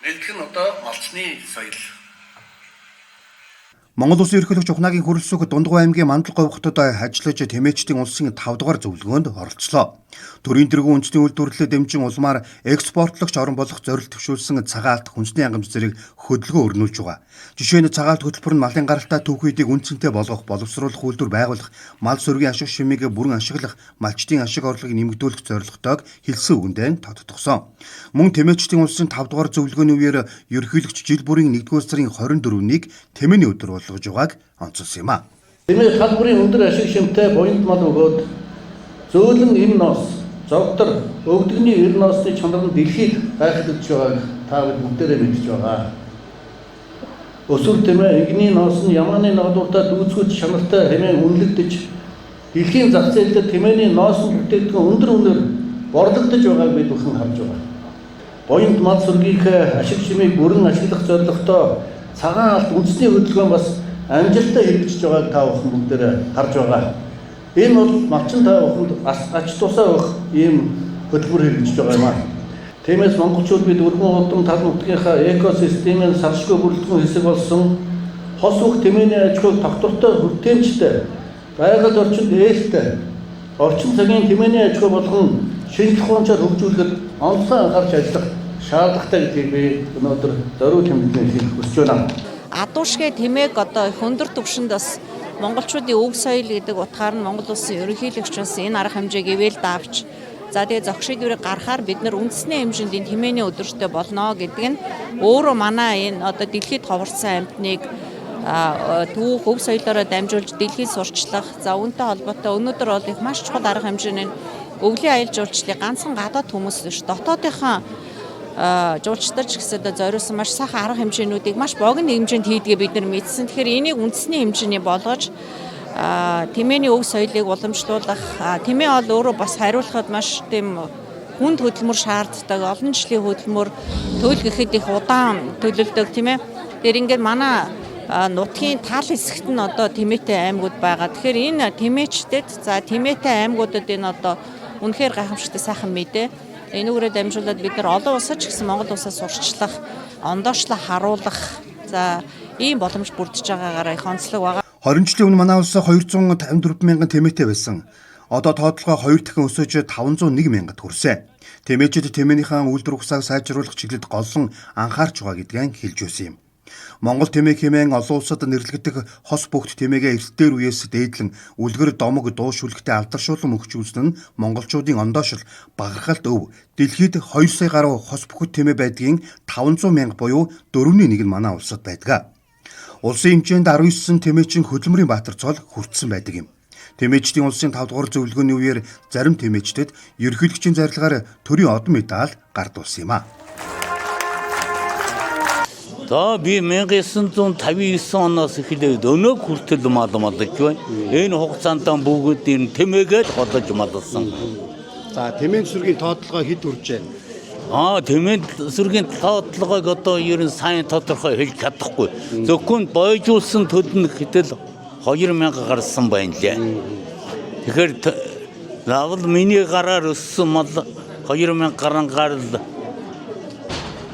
Нэгдэх нь одоо малчны соёл. Монгол Улсын ерөнхийлөгч Ухнаагийн хүрэлцүүх Дундгуй аймгийн Мандал говь хотод ажиллаж тэмээчдийн улсын 5 дугаар зөвлөгөөнд оролцлоо. Төрийн тэргүүн үндэсний үйлдвэрлэлээ дэмжин улмаар экспортлогч орн болох зорилт төвшүүлсэн цагаан алт хүнсний хангамж зэрэг хөдөлгөөн өрнүүлж байгаа. Жишээ нь цагаан алт хөтөлбөр нь малын гаралтай түүхийдийг үнэ цэнтэй болгох, боловсруулах үйлдвэр байгуулах, мал сүргийн ашиг шимийг бүрэн ашиглах, малчдын ашиг орлогыг нэмэгдүүлэх зорилготойг хэлсэн үгэндээ тодтогсон. Мөн тэмээчдийн улсын 5 дугаар зөвлөгөөний үеэр ерөнхийлөгч жил бүрийн 1-р сарын 24-нийг тэмээний өдөр болгож байгааг онцолсон юм а. Тэмээ тал бүрийн өндөр ашиг шимтэй буянд мал өгөөд зөөлөн эм ноос, зовтор, өвдөгний эр ноосны чанар нь дэлхийд гайхагдж байгааг та бүхэн бүгдээрээ мэдж байгаа. Өсвөр тэмээ эгний ноос нь ямааны ногдууртай дүүцгүүц чанартай хэмээн үнэлэгдэж дэлхийн зах зээл дээр тэмээний ноосон бүтээгдэхүүн өндөр үнээр борлогдож байгааг бид бүхэн харж байгаа. Буянд мал сүргийнхээ ашиг шимийг бүрэн ашиглах зорилготой цагаан алт үндэсний хөдөлгөөн бас амжилттай хэрэгжиж байгааг та бүхэн бүгдээрээ харж байгаа. Энэ бол малчин та бүхэнд ач тусаа өгөх ийм хөтөлбөр хэрэгжиж байгаа юм аа. Тиймээс монголчууд бид өргөн удам тал нутгийнхаа экосистемийн саршгүй бүрэлдэхүүн хэсэг болсон хос бүх тэмээний аж ахуйг тогтвортой хүртээмжтэй байгаль орчинд ээлтэй орчин цагийн тэмээний аж ахуй болгон шинжлэх ухаанчаар хөгжүүлэхэд онцгой анхаарч ажиллах шаардлагатай гэдгийг би өнөөдөр зориуд тэмдэглэн хэлэх хүсэж байна. Адуушгэ тэмээг одоо их өндөр түвшинд бас монголчуудын өв соёл гэдэг утгаар нь Монгол улсын ерөнхийлөгч бас энэ арга хэмжээг ивэл давч за тэгээ зохь шийдвэрийг гаргахаар бид нар үндэсний хэмжээнд энэ тэмээний өдөртөө болно гэдэг нь өөрөө манай энэ одоо дэлхийд ховорсон амьтныг түүх өв соёлоороо дамжуулж дэлхийд сурчлах за үүнтэй холбоотой өнөөдөр бол их маш чухал арга хэмжээний өвлийн аялал жуулчлалыг ганцхан гадаад хүмүүс биш дотоодынхаа жуулчдад ч гэсэн одоо зориулсан маш сайхан арга хэмжээнүүдийг маш богино хэмжээнд хийдгээ бид нар мэдсэн. Тэгэхээр энийг үндэсний хэмжээний болгож тэмээний өв соёлыг уламжлуулах, тэмээ бол өөрөө бас хариулахад маш тийм хүнд хөдөлмөр шаарддаг, олон жилийн хөдөлмөр төл гэхэд их удаан төлөлдөг тийм ээ. Тэгэхээр ингээд манай нутгийн тал хэсэгт нь одоо тэмээтэй аймагуд байгаа. Тэгэхээр энэ тэмээчдэд за тэмээтэй аймагуудад энэ одоо үнэхээр гайхамшигтай сайхан мэдээ. Энүүгээрээ дамжуулаад бид нар олон улсад ч гэсэн Монгол улсаас сурчлах, ондоошлоо харуулах за ийм боломж бүрдэж байгаагаараа их онцлог байгаа. 20 жилийн өмнө манай улс 254 мянган тэмээтэй байсан. Одоо тоотлогоо 2 дахин өсөж 501 мянгад хүрсэн. Тэмээчид тэмээнийхээ үйлдвэр ухсааг сайжруулах чиглэлд голлон анхаарч байгаа гэдгийг хэлж байсан юм. Монгол тэмээ хэмээн олон улсад нэрлэгдэх хос бүгд тэмээгээ эрт дээр үеэс дээдлэн үлгэр домог дуу шүлэгтэй алдаршуулан мөхчүүлсэн нь монголчуудын ондоошил багархалт өв. Дэлхийд 2 сая гаруй хос бүхэд тэмээ байдгийн 500 мянга буюу 4-ний 1 нь манай улсад байдаг. Улсын хэмжээнд 19 тэмээчин хөдөлмөрийн баатар цол хүртсэн байдаг юм. Тэмээчдийн улсын 5 дугаар зөвлөгөөний үеэр зарим тэмээчдэд ерөнхийлөгчийн зарилгаар төрийн одон медаль гардуулсан юм а. За би 1959 оноос эхлээд өнөөг хүртэл мал малж байна. Энэ хугацаанд бүгд энэ тэмээгээд холож малсан. За тэмээн сүргийн тоотлогоо хэд хүрчээ? Аа тэмээн сүргийн тоотлогоог одоо ер нь сайн тодорхой хэлж чадахгүй. Зөвхөн бойжуулсан төлнө гэтэл 2000 гарсан байна лээ. Тэгэхээр заавал миний гараар өссөн мал 2000 гарan гарал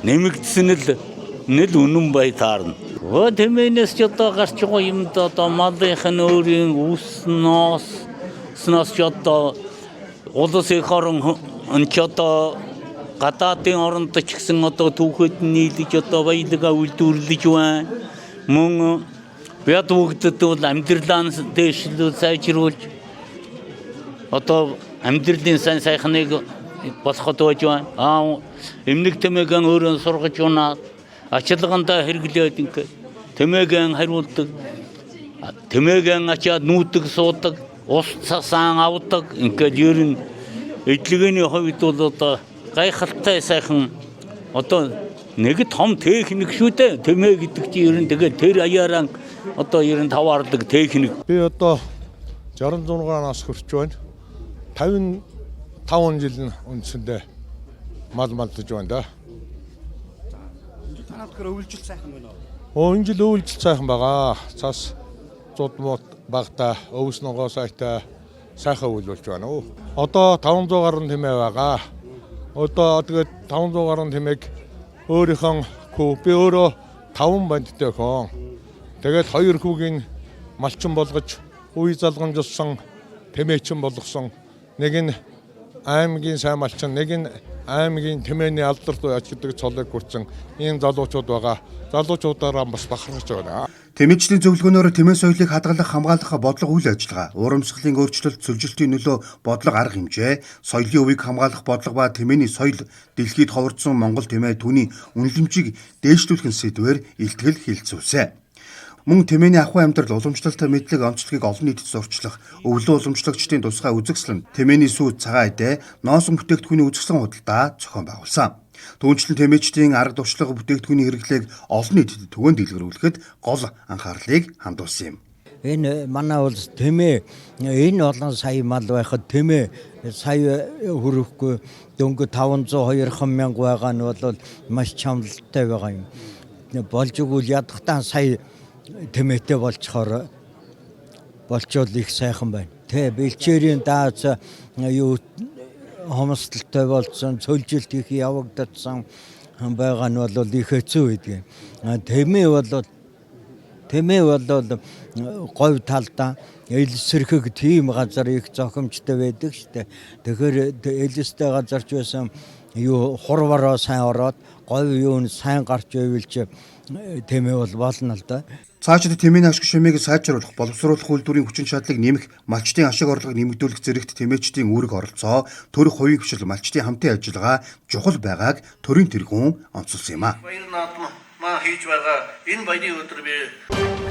нэмэгдсэн л нэл үнэн бай таарна. Өө тэмээнээс ч одоо гарч байгаа юмд одоо малынх нь өөрийн үс ноос ноос ч одоо улс их орон өн ч одоо гадаадын оронд ч гэсэн одоо түүхэд нийлэж одоо баялгаа үйлдвэрлэж байна. Мөн бяд бүгдэд бол амьдралаа дээшлүү сайжруулж одоо амьдралын сайн сайхныг болоход байж байна. Аа эмнэг тэмээгэн өөрөө сургаж унаад ачилгандаа хэрэглээд ингээ тэмээгэн хариулдаг. Тэмээгэн ачаад нүүдэг суудаг, ус цасаан авдаг. Ингээд ер нь эдлэгэний хувьд бол одоо гайхалтай сайхан одоо нэг том техник шүү дээ. Тэмээ гэдэг чинь ер нь тэгээд тэр аяараа одоо ер нь таваардаг техник. Би одоо 66 нас хүрч байна. 55 жил нь үндсэндээ мал малдаж байна да. Танаад тэгэхээр өвлжил сайхан байна уу? Өө энэ жил өвлжил сайхан байгаа. Цас зуд мууд багтаа өвс ногоо сайтай сайхан өвлүүлж байна уу. Одоо 500 гаруй тэмээ байгаа. Одоо тэгээд 500 гаруй тэмээг Өөрийнхөө хүү би өөрөө 5 бандтай хүн. Тэгээд 2 хүүгийн малчин болгож үе залгамжилсан, тэмээчин болгосон. Нэг нь аймгийн сайн малчин, нэг нь аймгийн тэмээний алдарт аж гэдэг цолыг хүртсэн ийм залуучууд байгаа. Залуучуудаараа бас бахархаж байна. Тэмээчдийн зөвлөгөөнөөр тэмээ соёлыг хадгалах, хамгаалах бодлого үйл ажиллагаа, урамсгалын өөрчлөлт, сүлжилтийн нөлөө, бодлого арга хэмжээ, соёлын өвийг хамгаалах бодлого ба тэмээний соёл, дэлхийд ховордсон Монгол тэмээ түүний үнэлэмжийг дээшлүүлэх сэдвээр илтгэл хэлцүүлсэн. Мөн тэмээний ахуй амьдрал, уламжлалт мэдлэг онцлогийг олон нийтэд сурталчлах, өвлөн уламжлагчдын тусгай үзэсгэлэн, тэмээний сүү цагаан эдээ, ноосон бүтээгдэхүүний үзэсгэлэн худалдаа зохион байгуулсан. Түүнчлэн тэмээчдийн арга туршлага бүтээгдэхүүний хэрэглээг олон нийтэд түгээн дэлгэрүүлэхэд гол анхаарлыг хандуулсан юм. Энэ манай улс тэмээ энэ олон сая мал байхад тэмээ сая хүрэхгүй дөнгө 502 мянга байгаа нь бол маш чамлалтай байгаа юм. Болж өгвөл ядахтаа сая тэмээтэй болцохоор болчвол их сайхан байна. Тэ бэлчээрийн даац юу хомсдолтой болсон, цөлжилт их явагдсан байгаа нь бол их хэцүү байдаг. Тэмээ бол говь талдаа элсэрхэг тийм газар их зохимжтой байдаг штэ. Тэгэхээр элстэй газарч байсан юу хурвараа сайн ороод говь юу нь сайн гарч байвал чи тэмээ бол болно л да. Цаашид тэмээний ашиг шимийг сайжруулах, боловсруулах үйлдвэрийн хүчин чадлыг нэмэх, малчдын ашиг орлогыг нэмэгдүүлэх зэрэгт тэмээчдийн үүрэг оролцоо, төрөх хувийн хвшил, малчдын хамтын ажиллагаа чухал байгааг төрийн тэргүүн онцолсон юм а. Баяр наадам маа хийж байгаа энэ баярын өдөр би